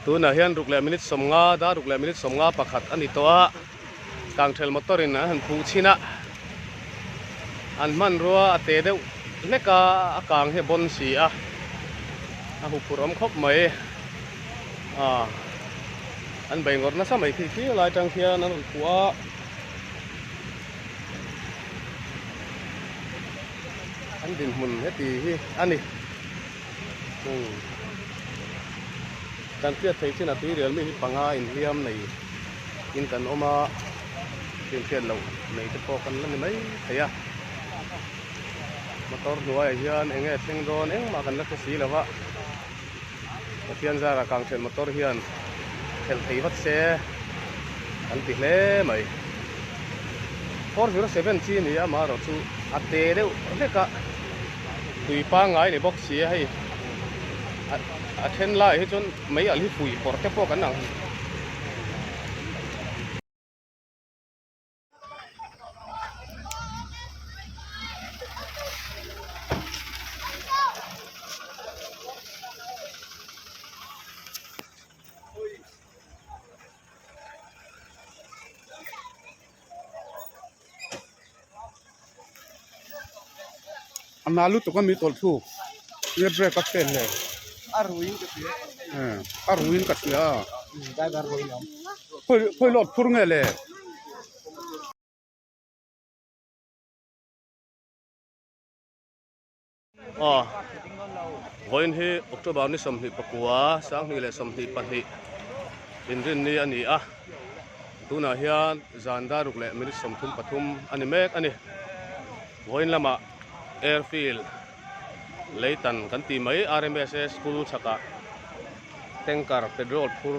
Tunah hian ruk leh minute 50 dar ruk leh minute 51 a ni tawh a, kangthel motor in an han phuh chhin a, an hmanrua a te deuh hlek a, a kang hi a bawn si a, a huphurh awm khawp mai a, an bei ngawrh nasa mai khi khi lai tang khian an rawn phuh a. An dinhmun heti hi a ni. Kan hriat theih chin a tuirial mi hi panga inhliam nei in kan awm a, hriat loh nei te pawh kan la ni mai thei a. Motor hnuaiah hian eng nge thleng dawn engmah kan la hre si lo va, Pathian zara kangthelh motor hian thelh thei vat se an ti hle mai. 407 chi ni a amaherawh chu a te deuh hlek a, tui pangngai ni bawk si a hei a then laiah hi chuan mei alh hi fuih pawrh te pawh kan ang. A na lutuk a mi tawlh thluk nge brake a fail le a ruiin ka hria a ruiin ka hria driver ruiin a awm khawi khawi lawt phur nge le. Aw vawiin hi October ni 29 2022 inrinni a ni a tunah hian zan dar ruk leh minute 33 a ni mek a ni vawiin lamah airfield leitan kan tih mai R_M_S_A school chhakah tanker petrol phur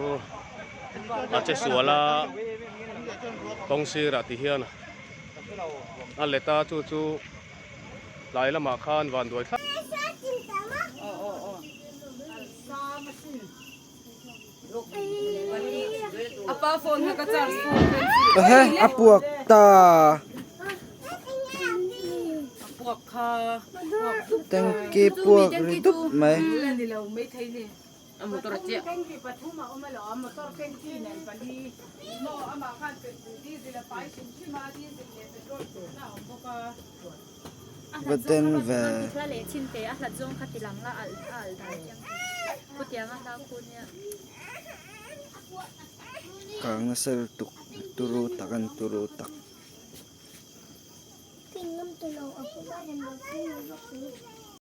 a che sual a kawng sirah ti hian a let a chu chu. Tlai lamah khan van duai thlap. He a puak ta. Tanki puak ri dup mai. Va den ve. Kang nasa lutuk turu tak an turu tak.